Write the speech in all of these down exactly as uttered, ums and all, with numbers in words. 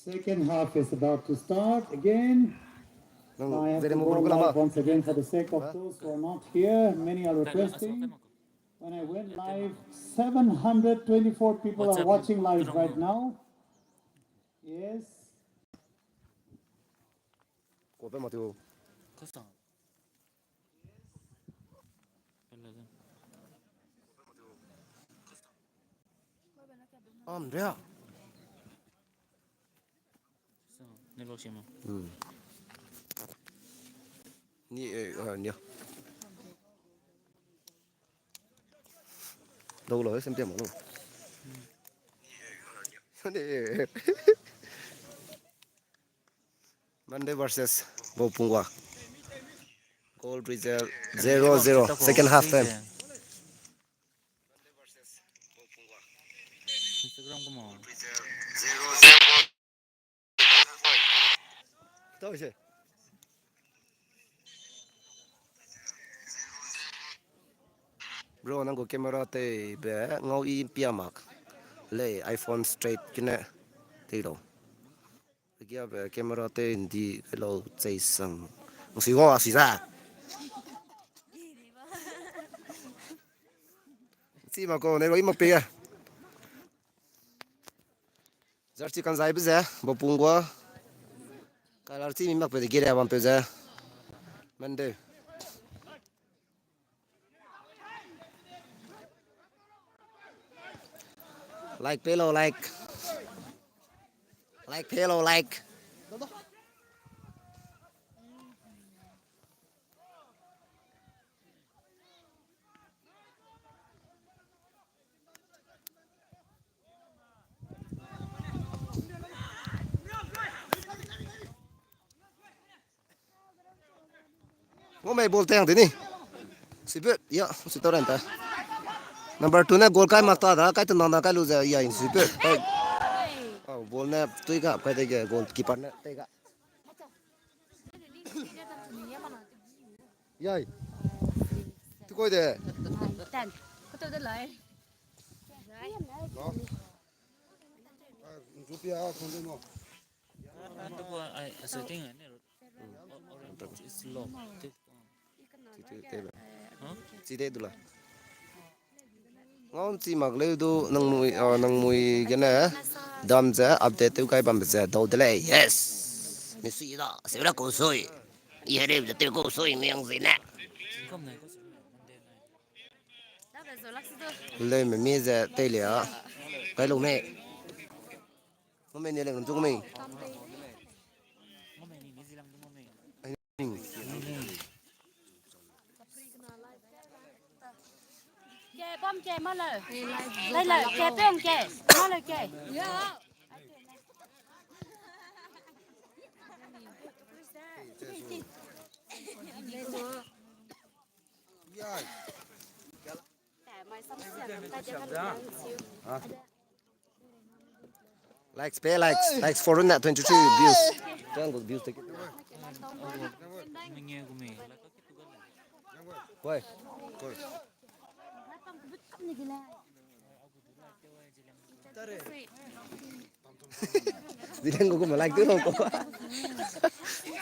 Second half is about to start again. I have to go live once again for the sake of those who are not here. Many are requesting. When I went live, seven hundred twenty-four people are watching live right now. Yes. Am ria. Network sia ma. Hmm. Ni, eh, ah, ni. Dau lo, sem pia ma lo. Monday versus Bopungua. Goal result zero zero, second half time. Instagram ko ma. Bro, nang gu camera tei be ngau i pia mak. Lei, iPhone straight kene tei lo. Gia be camera tei ndi kai lo chei sang. Nsi go, si za. Chi ma ko, ne ro i mak pe ya. Jersey kan zai be ze, Bopungua. Color chi mi mak pe de gere bam pe ze. Mende. Like pe lo, like. Like pe lo, like. Ngo mei ball teng de ni. Siput, ya, si tau ran ta. Number two ne goal kai mak ta da, kai tenang da, kai lu ze, ya, in siput. Kai. Oh, ball ne tui ka, kai de ge goalkeeper ne tei ka. Yai. Tu koi de. Ten. Kau tau de lai. Lo. Ah, rupiah, ah, kau de mo. Ai, ai, setting ai ne. Orange is locked. Chi te, te be. Huh? Chi te du la. Ngau chi mak leu du nang mui, ah, nang mui gene dam ze update tew kai bambe ze dau de lei. Yes. Mi sui da, se ra ko sui. I here ze tew ko sui mi ang zine. Lei me mi ze tei le a. Kai lo me. Mo me ne leng nang chu ko me. Ke, bam ke, ma le. Lai le, ke, bam ke. Ma le ke. Likes, pay likes, likes four hundred twenty-three views. Triangle views take it. Why? Zileng ko kuma like tu ko.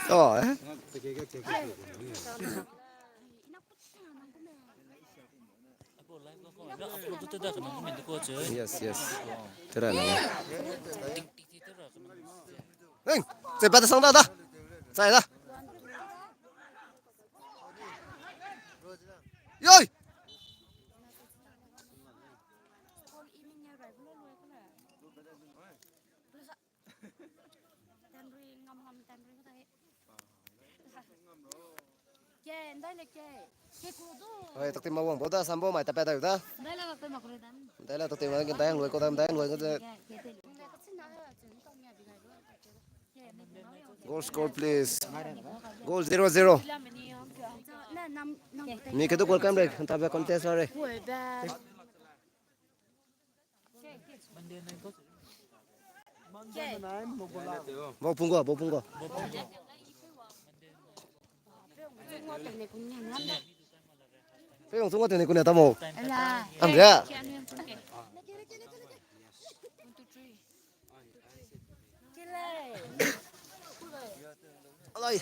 Oh, eh? Yes, yes. Tera na. Neng, ce pa ta sang da da. Sai da. Tanrui ngam ngam tanrui ka tai. Ke, ndai le ke. Ke ku du. Oi, takti ma wang bo da, sambo mai ta pa da da. Ndai le takti ma ku dan. Ndai le takti ma, ndai ang loi ko da, ndai ang loi ko da. Ke, ke te. Ndai ka sin na, sin tong ya bi gai. Goal score, please. Goal zero zero. Mi kedu goal kam re, nta be contest re. Bau pung go, bau pung go. Pe yong sung ga tene kune tamo. Am ya. Alai.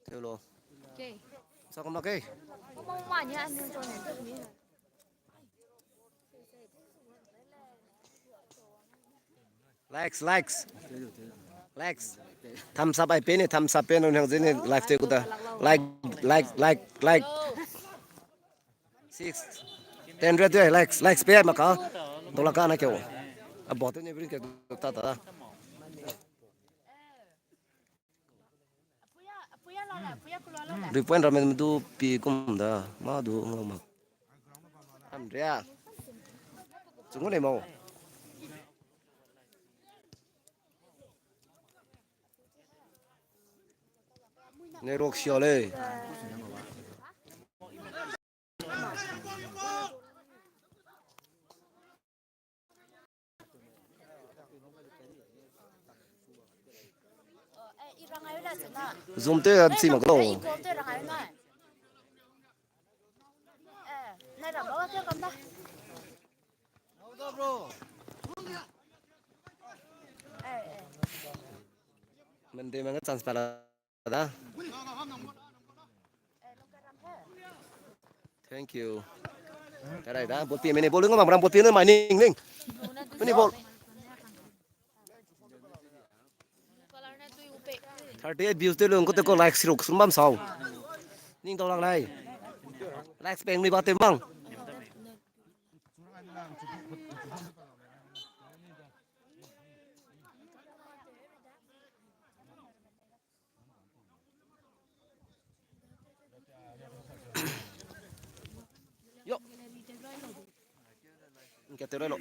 Teu lo. Sa kom la ke. Likes, likes. Likes. Thumbs up ai pe ni, thumbs up pe no hang zene live te ku da. Like, like, like, like. Six. Ten red de, likes, likes pe ma ka. Dola ka na ke o. A bot ni bring ke ta ta. Three point ramen du pi kum da, ma du ngau mak. Am ria. Chungu le mau. Ne rok sia le. Zoom te a chi mak lo. Mende manga chance pala da. Thank you. Tarai da, bot pi mene, bot lu ngam ram, bot pi ne mai ning ning. Mene bot. Thirty eight views te lu ngko te ko like siruk sum bam sau. Ning dau lang lai. Like speng ni ba te mang. Yo. Nka te lo.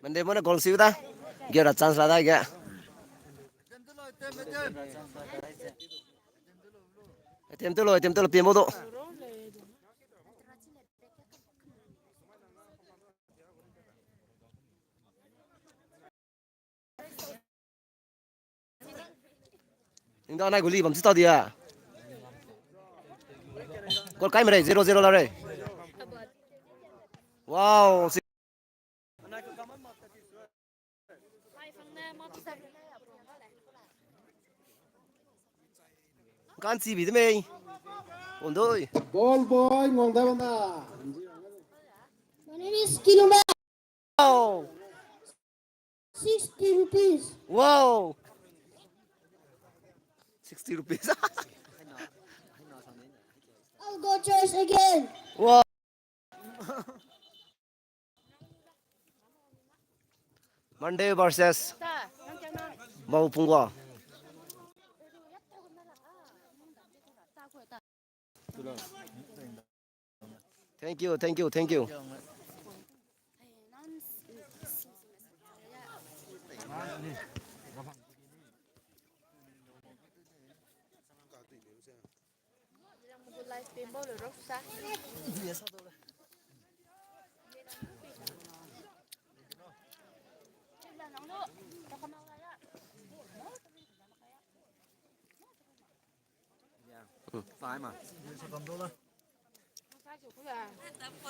Mende mo ne goal siu da. Ge ra chance la da ge. Tem te lo, tem te lo, pia mo do. Ning da nai guli bam chi ta dia. Goal kai me rei, zero zero la rei. Wow, si- Kan chi bi de mei. Ondoi. Ball boy, ngong da bana. My name is Kiluma. Wow. Sixty rupees. Wow. Sixty rupees. I'll go church again. Wow. Mande versus Maupungwa. Thank you, thank you, thank you.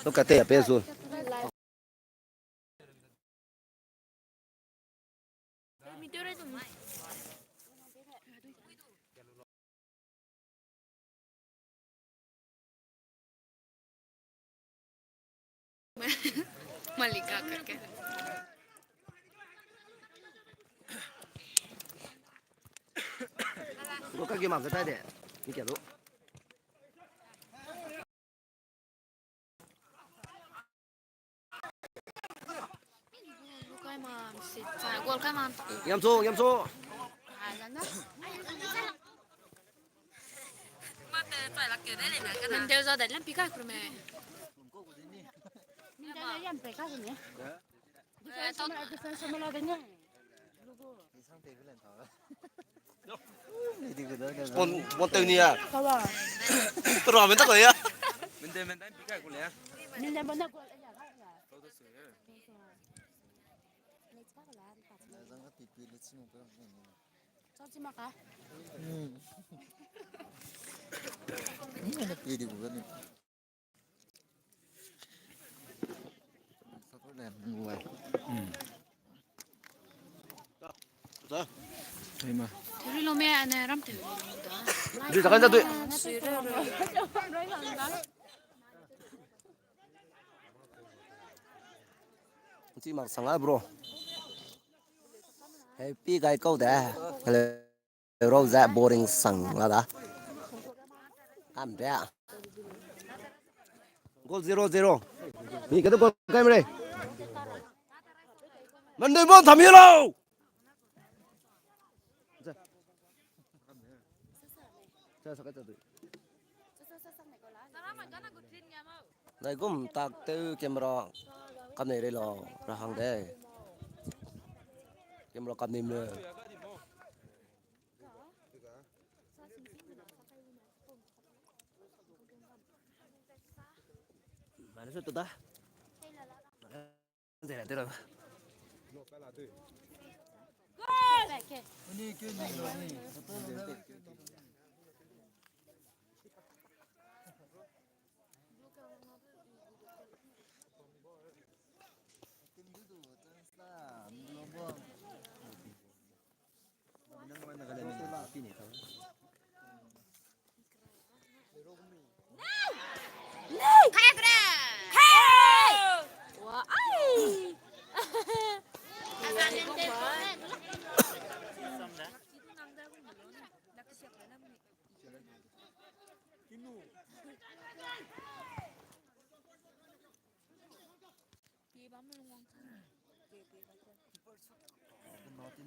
Look at the peso. Malika करके। Gol kage mak ze tai de. Ni kia du. Yamso, yamso. Mendeu za de lampi kai kurume. Mendeu za yam pe kai kurume. Bon, bon tew ni ya. Kawa. Tera men tak ya. Mendeu, mendeu, pi kai ku le. Mendeu, mendeu, ku le ya. Chau chi maka. Hmm. Ini na pi di ku ni. Support le, ngu ai. Hmm. Sa. Ai ma. Teri lo me ane ram te. Di ta kan ta dui. Chi mak sang a bro. Happy gai kau de. Hello. Rau ze boring sang la da. Kam de. Goal zero zero. Mi kata goal kai mre. Mande bon tham ye lau. Nai gum tak tew camera kam nei rei lau ra hang de. Camera kam nei me. Mana su tu da. Zera, zera.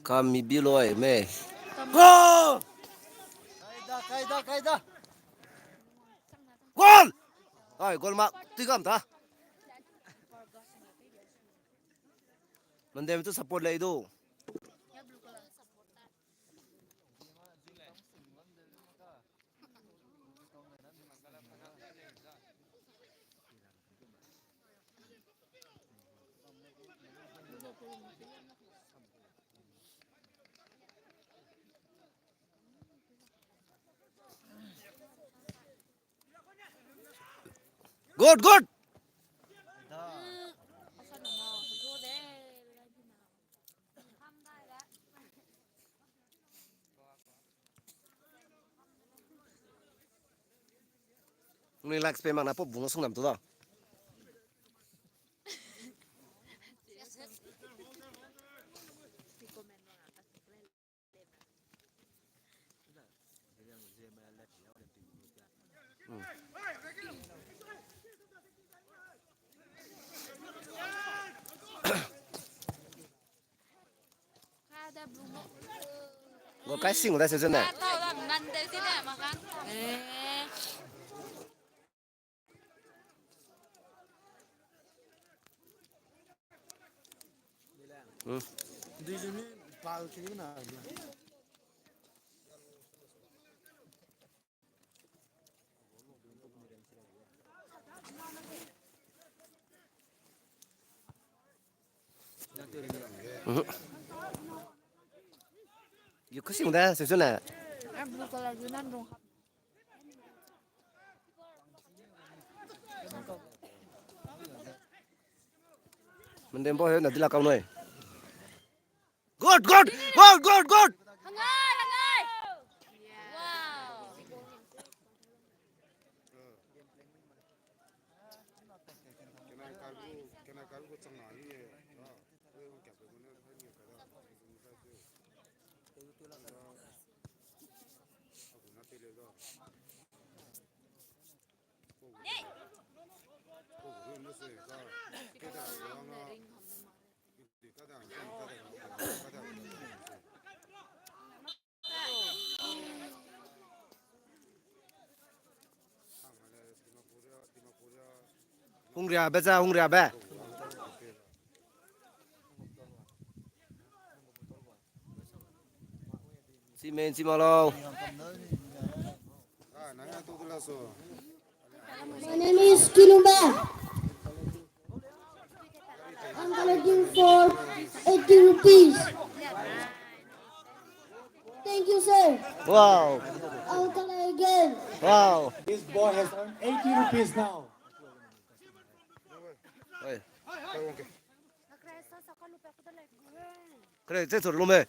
Kami biloi me. Go! Kaida, kaida, kaida. Goal! Ai, goal mak, tigam ta. Mande tu support lei du. Good, good. Relax pe mak na pop bunga sung nam tu da. Go kai sing da se zene. Hmm. Mhm. Yu kasing da, se zene. Blue color yu nan rong. Mendem bo he na dila kau noi. Good, good, good, good, good. Hangai, hangai. Wow. Hungria be za, hungria be. Chime, chima lau. My name is Kilumba. I'm collecting for eighty rupees. Thank you, sir. Wow. I'll collect again. Wow. This boy has earned eighty rupees now. Hey. Kare, che chor lo me.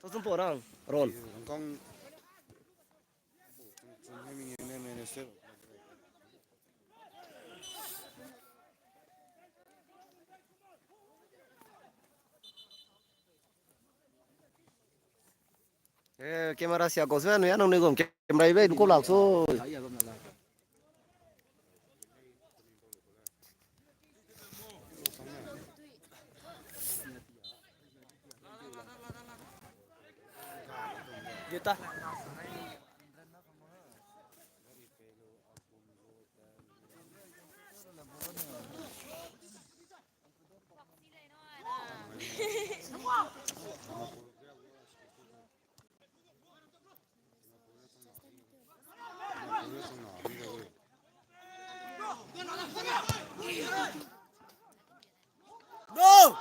Tau sum po rang, Ron. Eh, camera sia kau se, nui anung nui gum camera ibe du kau lak su. Juta. No!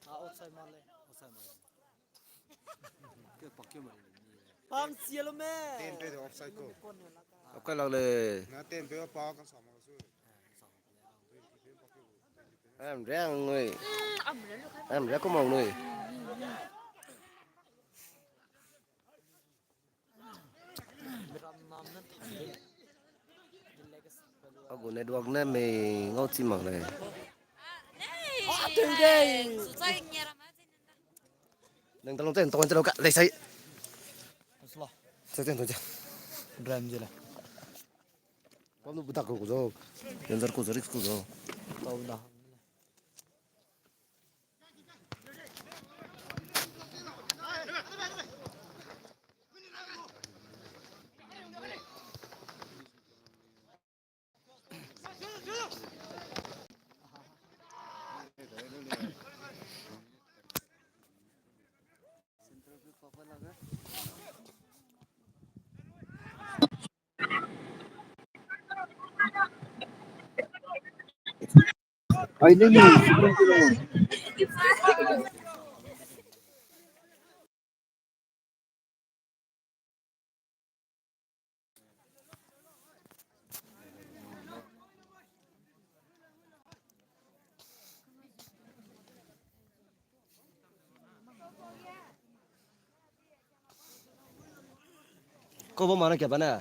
Ah, outside male, outside male. Ke pak ke male ni. Pam sielo me. Ten pe de offside ko. Okai lak le. Na ten pe pa kan sama su. Em reng ngui. Em reng ko mau nui. Agu network ne mei ngau chi mak lei. Nang talong chen ton chalo ka lei sai. Sai chen ton cha. Ram je la. Pam nu budak ko zo. Danger ko zo, risk ko zo. Tau na. Kau bam mana kia bane?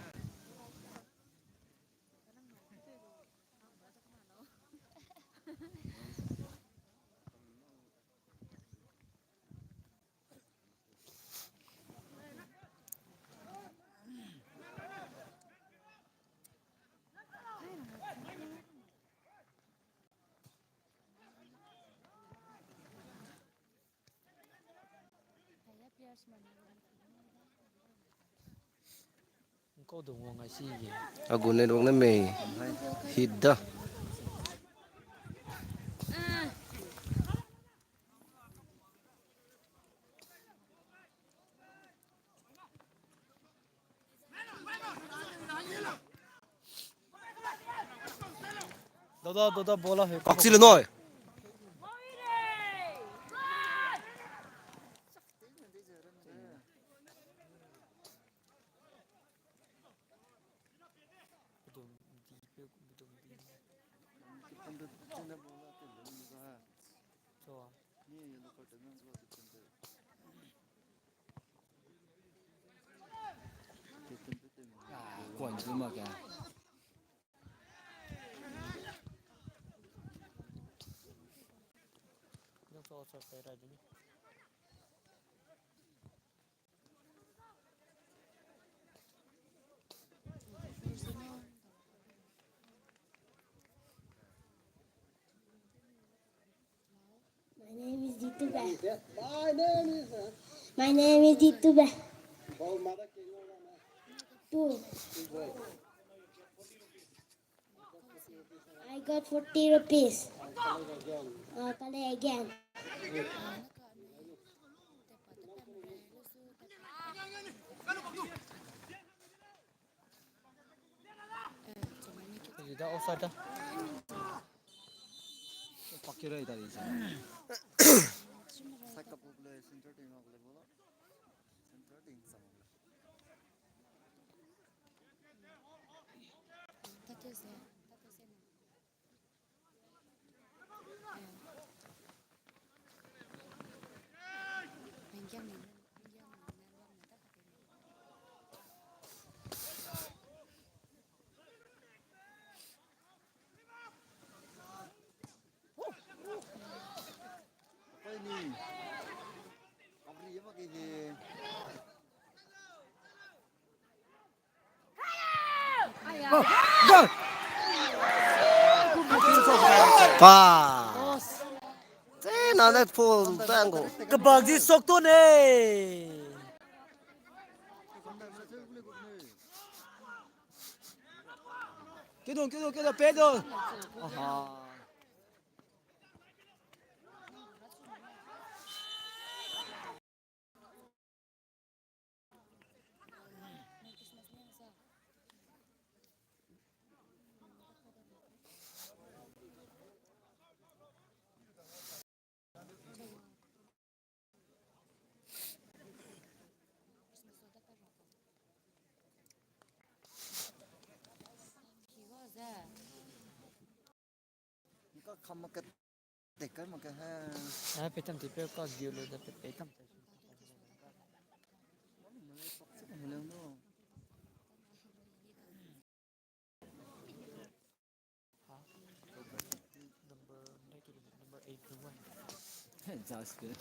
Agu network ne mei hit da. Dada, dada, bola he. Aksi le noi. Zuma ke. My name is Ditube. My name is, uh, My name is Ditube. Two. I got forty rupees. Uh, collect again. Ida offside da. Pakira ida di sa. Saka pukle center team makle bola. Center team sa. Pass. Te na net full tango. Kebak ji sok to ne. Kidong, kidong, kidong, pe dong. Aha. Ka kham ma ka tek kai ma ka he. Ah, pe tam ti pe ka giu lo da pe, pe tam te. Hello, no. Number, number eight to one. Just good.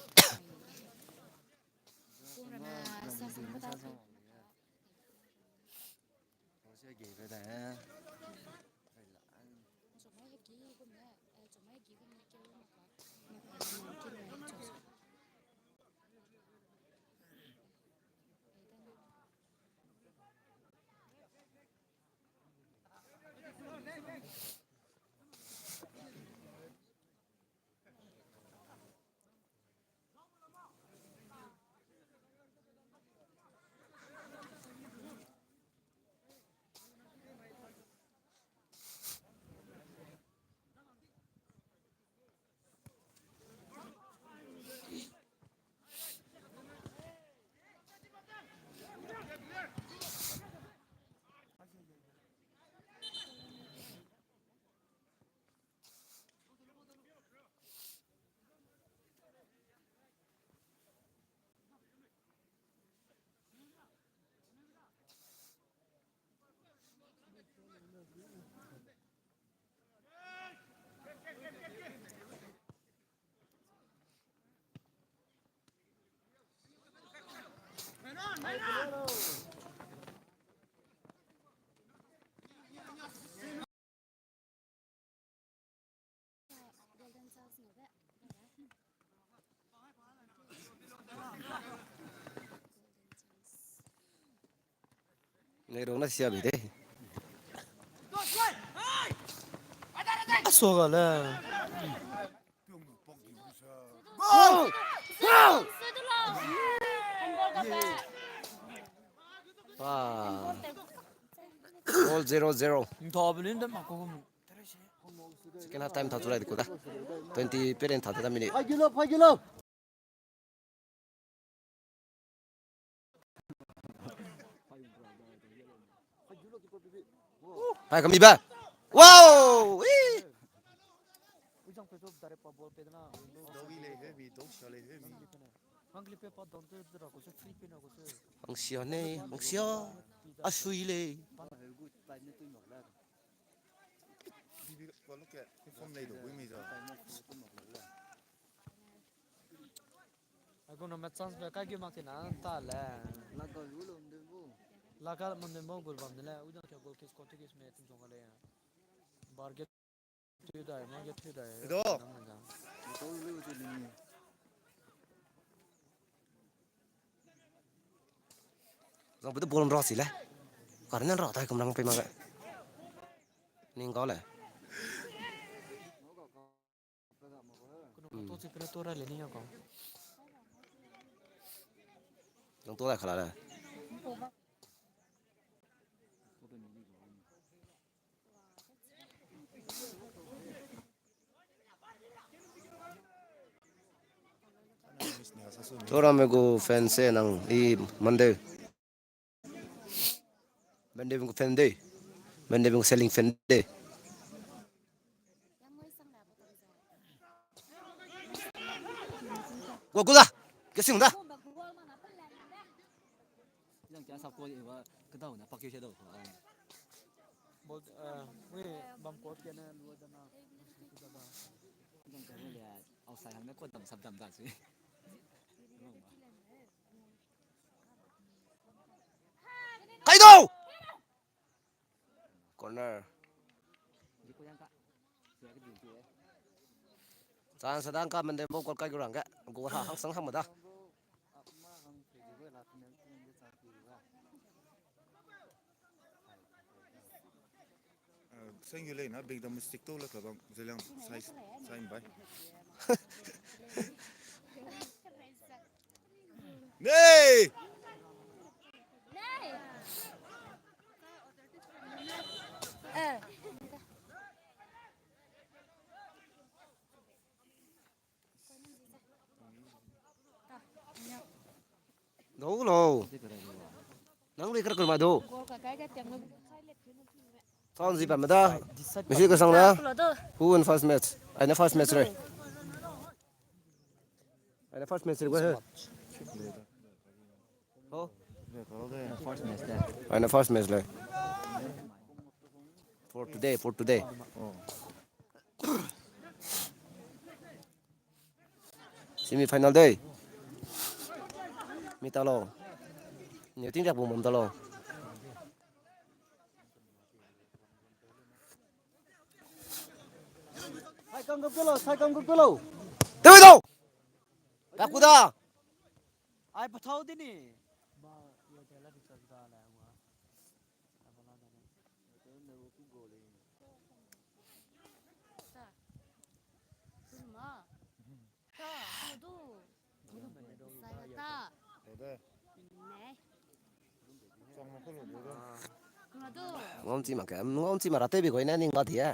Nei rau na sia bi de. A so ga le. Goal! Goal! Ah. Goal zero zero. Second half time tha chu lai di ku da. Twenty period tha da minute. Hai kami ba. Wow! Ih! Hangsia ne, hangsia. Asui lei. Agono me chance be kai ge mak tina ta le. Laga mande mo goal bam de le. Udan ke goal kick, goal kick me tim jong le. Bar ge tui dai, ma ge tui dai. Edo. Zang bu de ball ra si le. Kar nan ra tai kum rang pe ma ge. Ning ga le. Zang to dai khala le. Tora me gu fan se nang i mande. Mande bung fan de. Mande bung selling fan de. Gua gu da. Ke sing da. Yang kia sap ko ba kedau na pak ke dau. Bol, eh, we bam kot ke na lu da na. Yang kia le outside hang na ko dam sap dam da si. Kaido! Corner. Chance dang ka mende mo goal kai gurang ge. Goal ha hang sang hang ma da. Sengyu lei na big dam stick to la ka bang zeliang sai sai bai. Nei! Dou lo. Nang lui kar kar ma dou. Sound zi pa ma da. Misi ka sang da. Who win first match? Ai na first match re. Ai na first match re gua he. Ho. Ai na first match le. For today, for today. Semi final day. Mi ta lo. Ni ting jak bu mom ta lo. Sai kang group lo, sai kang group lo. Tewi do. Taku da. Ai pathau di ni. Ngom chi ma ke, ngom chi ma ra te bi koi na ning ba thie.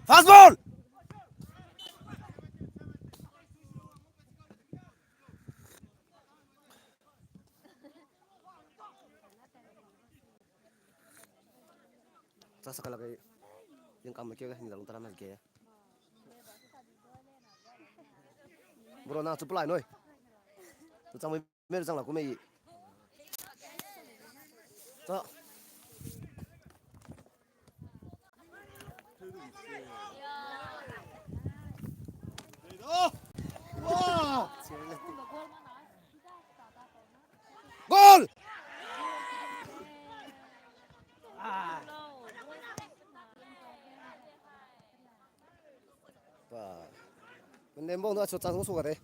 Fast ball! Sa sa kala kai, yang kam ke ni dalung tara mas ke. Bro na chu pulai noi. Tu chang mei, mei chang la ku mei. Ta. Goal! Ba. Mendem bau na chu chance su ga de.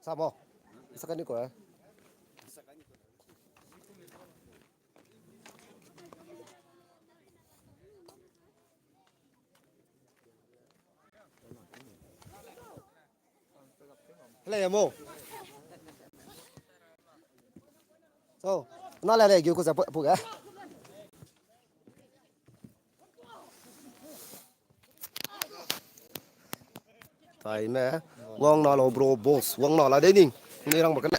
Sa mo. Isa kani ko, eh. Hele ya mo. So. Na le le, ge ku za pu, pu ge. Taime, wang na lo bro, boss, wang na la de ning. Ni rang ba kane.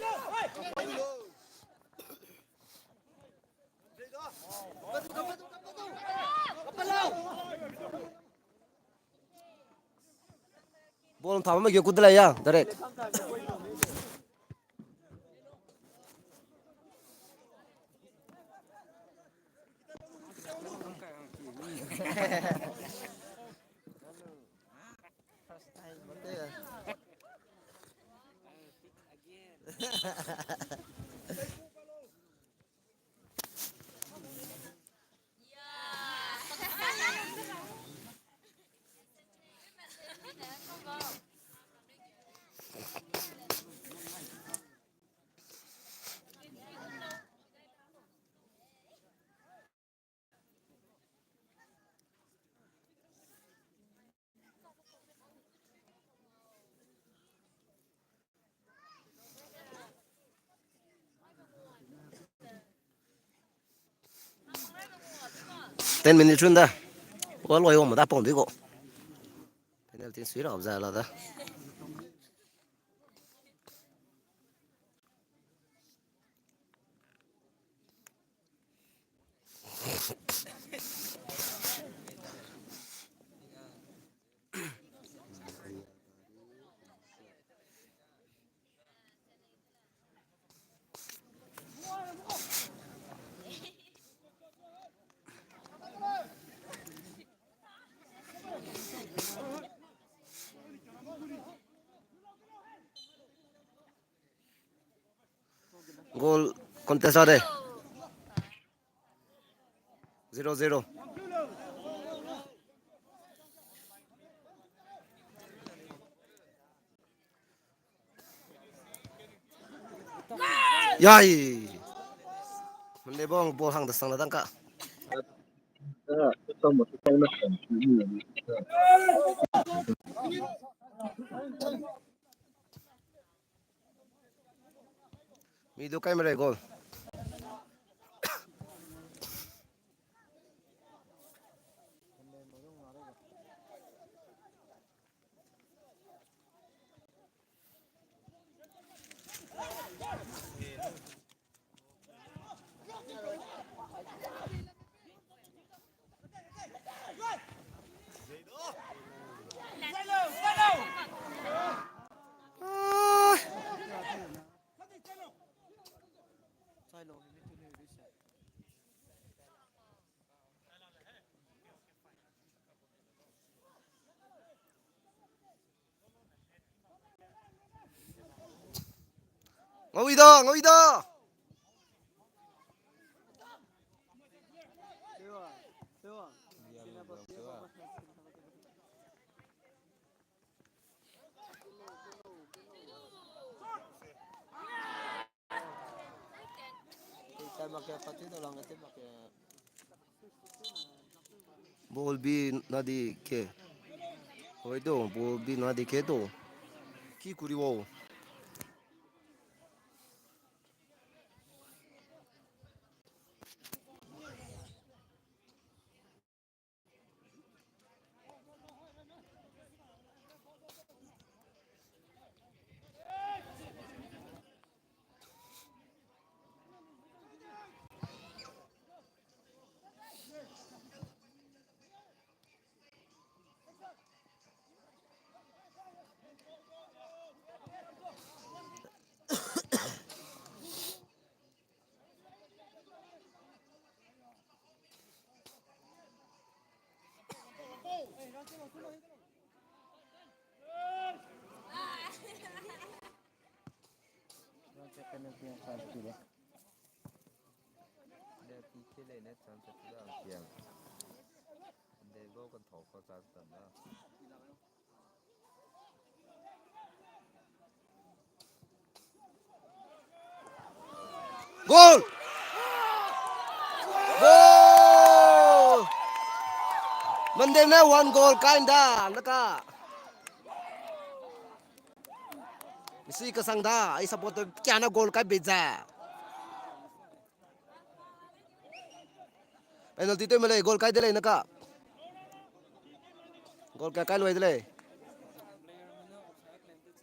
Ball thame ge kut de lei ya, direct. Ten minutes run da. Wal wai wang ma da pong di go. Penalty sui ra za la da. Goal contest ra de. Zero zero. Yai. Mende bong ball hang da sang la dang ka. Mi du kai mere goal. Ngau i da, ngau i da. Ball bi na di ke. Hoi do, ball bi na di ke do. Ki kuri wo. Goal! Goal! Mendem ne one goal kai nda, naka. Misi kasang da, ai supporter kia na goal kai be za. Penalty tew me lei, goal kai de lei na ka. Goal kai kai lui de lei.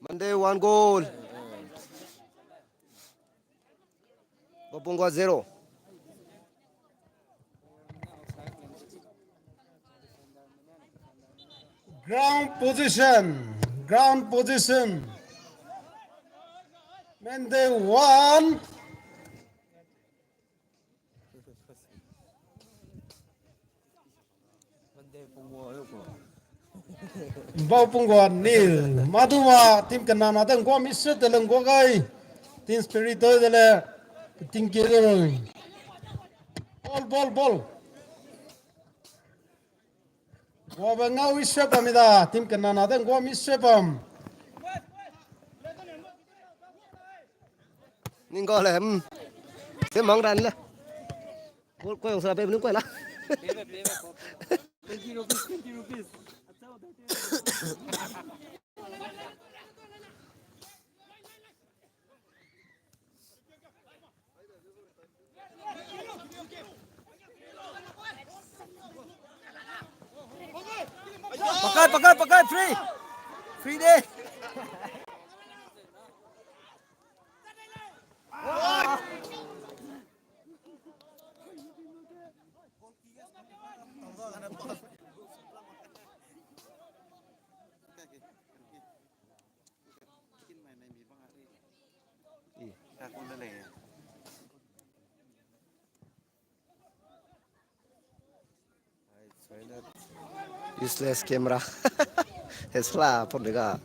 Mende one goal. Bapungwa zero. Ground position. Ground position. Mende one. Bapungwa nil. Maduwa team kena na de ngua mi se de le ngua gai. Team Spirit de le. Team ke de. Ball, ball, ball. Wabe ngau i se bam mi da. Team kena na de ngua mi se bam. Ning goal le, hmm. Se mang ran le. Goal koi ong sala pe bnu koi la. Twenty rupees, twenty rupees. Pakai, pakai, pakai, free. Free de. Useless camera. Hesla pon de ga.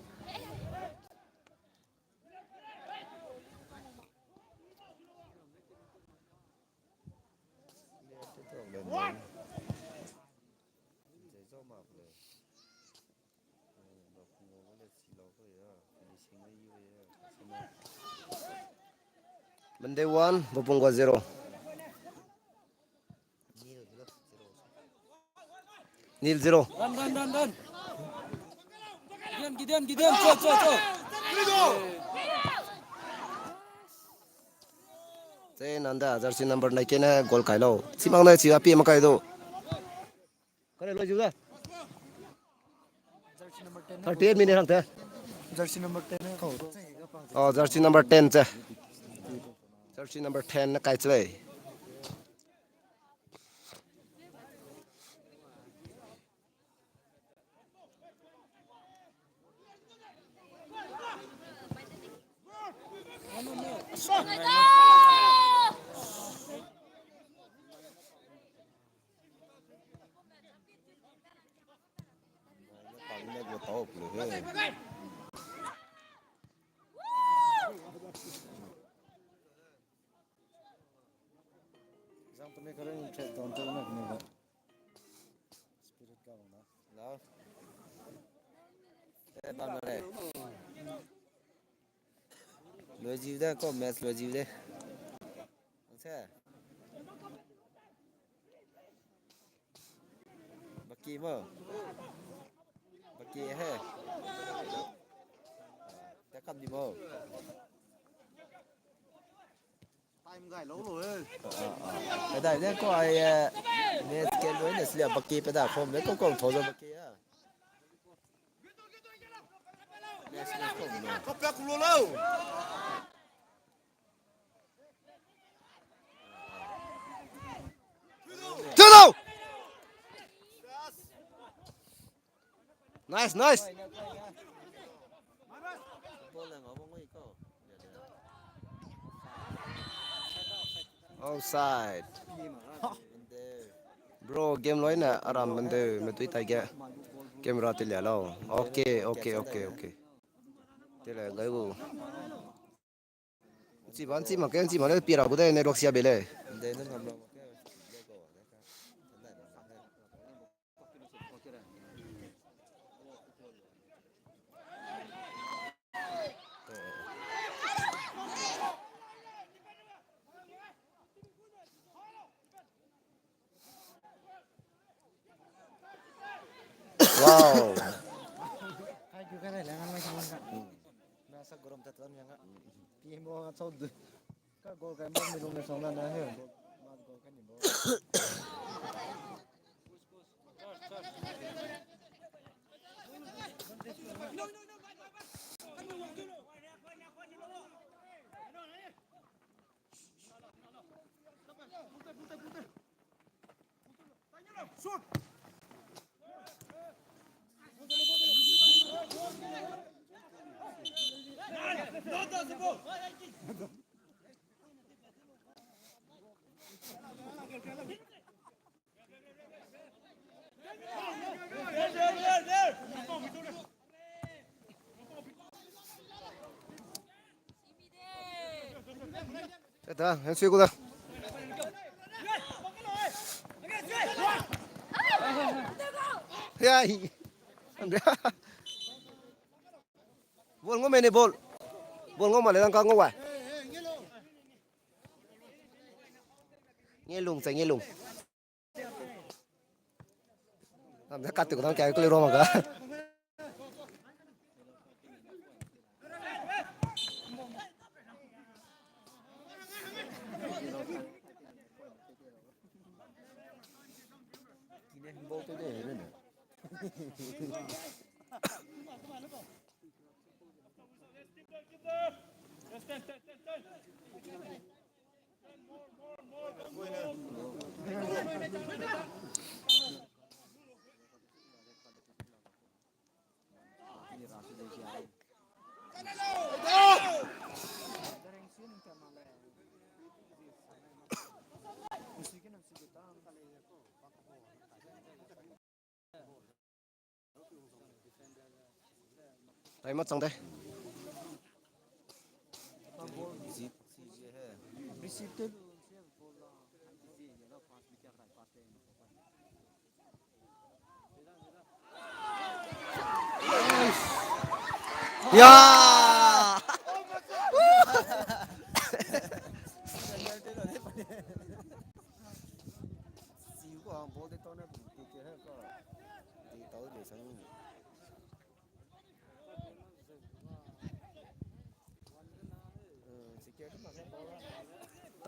Mende one, Bapungwa zero. Nil zero. Run, run, run, run. Gideon, Gideon, Gideon, cho, cho, cho. Che nanda, jersey number nai kene goal kai lau. Chimang nai chi api ma kai do. Kare lo jiu da. Thirty eight minute hang te. Jersey number ten. Oh, jersey number ten che. Jersey number ten na kai che lei. Zang pene karen chat don te na kene ba. Spirit ka bang na. Hello. Eh, bang na le. Lo jiu de, ko match lo jiu de. Ang se. Baki mo. Baki he. Ta kam di mo. Time gai lo lo he. Pe dai de ko ai, eh, ne scan lo ne slia baki pe da form de ko ko tho zo baki ya. Ko pe ku lo lo. Tudo! Nice, nice. Offside. Bro, game loi ne aram bende, metui tai ge. Camera te lia lau. Okay, okay, okay, okay. Te le gai gu. Nchi ba, nchi ma ke, nchi ma le, pira gu de, network sia be le. Wow. Kai ku kai lai lang lang lang ka. Na sa gorom tat lam yang ka. Pi mo nga chau du. Ka goal kai mo mi lung ne song na na he. Ma goal kai ni bo. Tata, han sui ku da. Ya, hi. Ball ngau me ne ball. Ball ngau ma le dang ka ngau wa. Nge lung, chai nge lung. Am da kat tu dang kai ku le ro ma ga. Kine ball te de ne. Time mat chang de. Ya!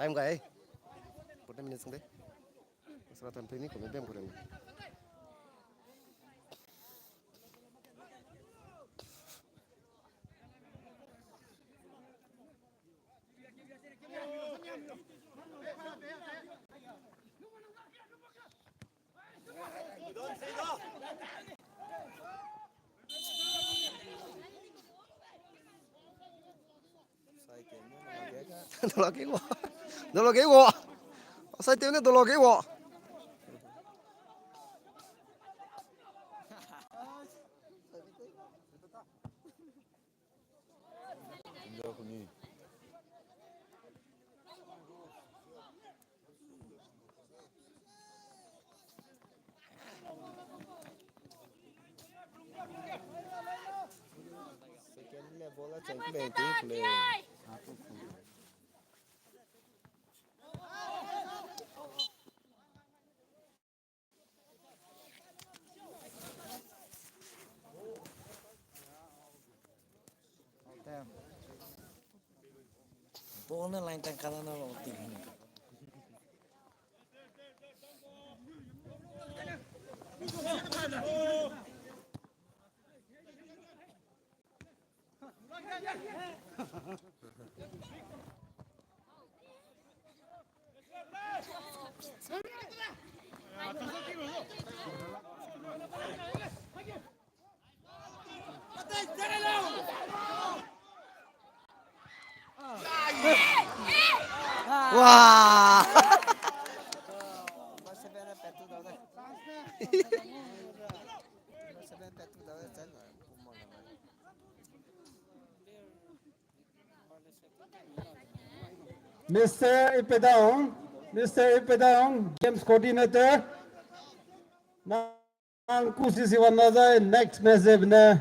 Time gai. Forty minutes ngai. Extra time pe ni kone bam kore. Dolo ke wo. Dolo ke wo. Offside tew ne dolo ke wo. Second level a check play, play. Ball ne line tang kana na lo ting. Wah! Mister Ipedong, Mister Ipedong, Games Coordinator. Nang kusi si wan na zai next match ze bene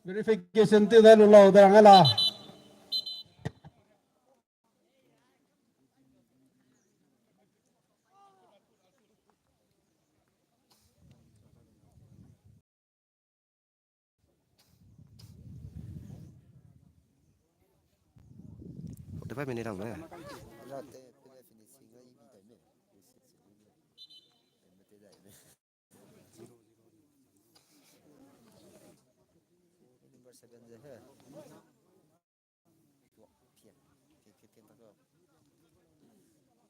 verification tew dai lu lau de rang la. Forty-five minute rang ne. Number seven ze he. Tua, pia. Pia, pia, pia, ta ko.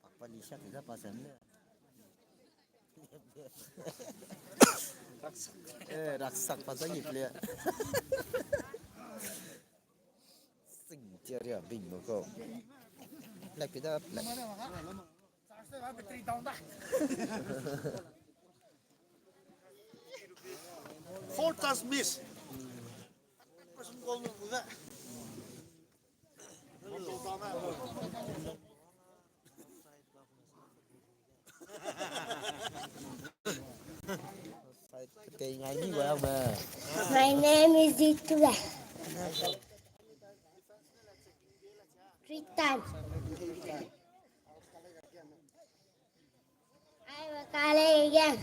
Pakpa li siak za pa sem ne. Eh, raksak pa zai play. Sing tia ria bing mo ko. Play pida play. Four chance miss. Person goal mu da. My name is Zitue. Return. I will call again.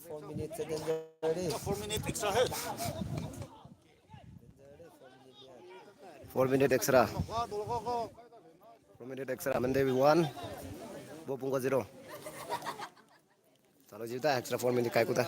Four minutes, four minutes extra. Four minute extra. Four minute extra. Mende one. Bopung ko zero. Chalo, jiu ta extra four minute kai ku ta.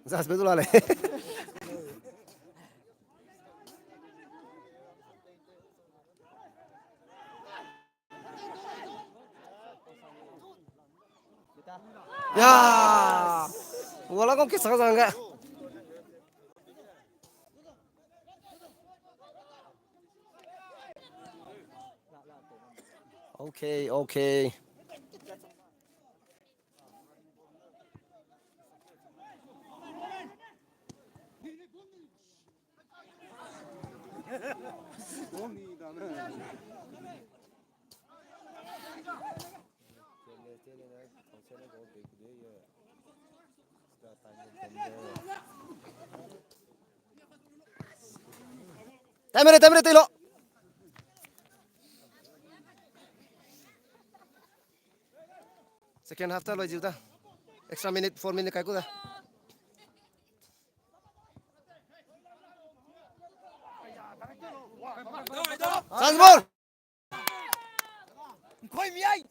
Jas be du la le. Ya. Wala kong kisa zang ga. Okay, okay. Time re, time re, tei lo. Second half ta loi jiu da. Extra minute, four minute kai ku da. Chance ball. Nkoi mi ai.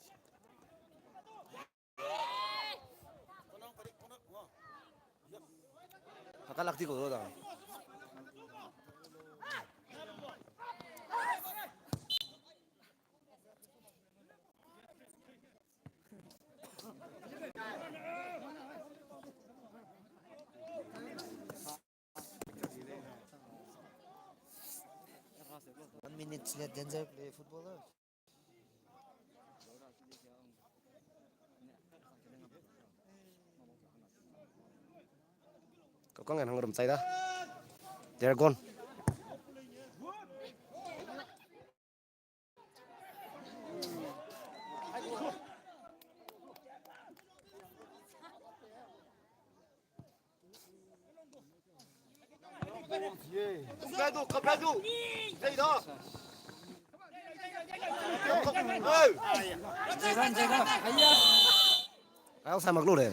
Haka lak ti ko da. One minute left, danger play footballer. Kau kang nang rum chai da. They're gone. Ai, offside mak lu le.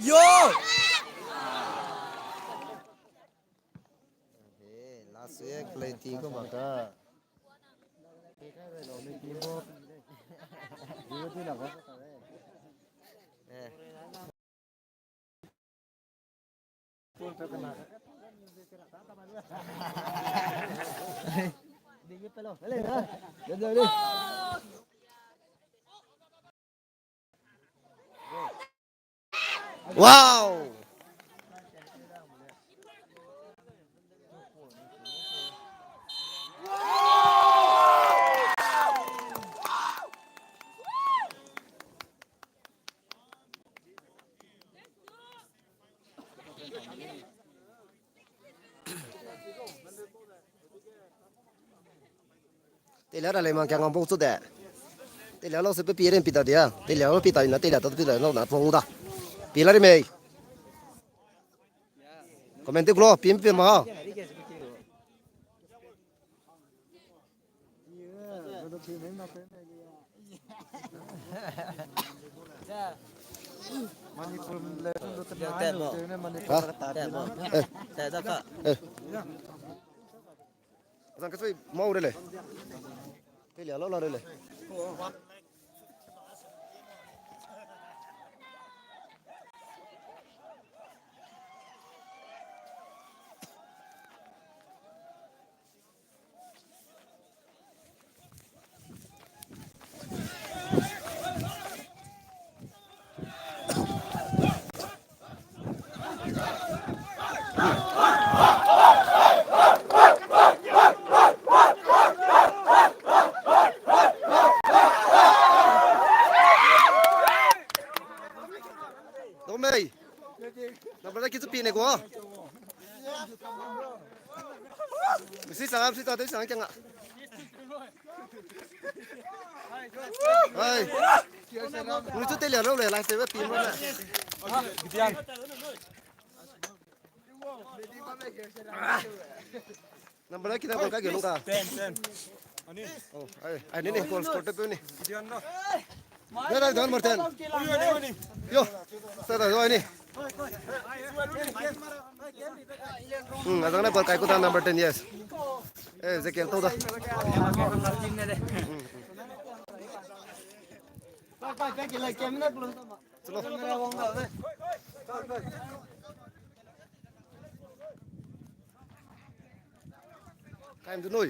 Yo! He, last week play ti ko maka. Eh. Wow! Telia ra lei mang kiang bau chu de. Telia lo se pe pi ren pi ta dia. Telia lo pi ta na telia ta pi ta lo na pong da. Pi la ri mei. Comment te klo pi pi ma. Manipur le, Manipur. Eh. Azang kasui mau re le. Telia lo la re le. Domei. Number da kitu pine ko. Misi sanga, misi ta, misi sanga kianga. Hai. Mui tu telia lo le, last day pi mo na. Number da kita ko ka ge lung ka. Ten, ten. Ani. Oh, ai, ai ni ni, goal score te pe ni. Gideon no. Dai, dai, dai, Martin. Yo, sa da, dai ni. Hmm, azang na ball kai ku ta number ten, yes. Eh, Ezekiel to da. Chalo. Kaim du noi.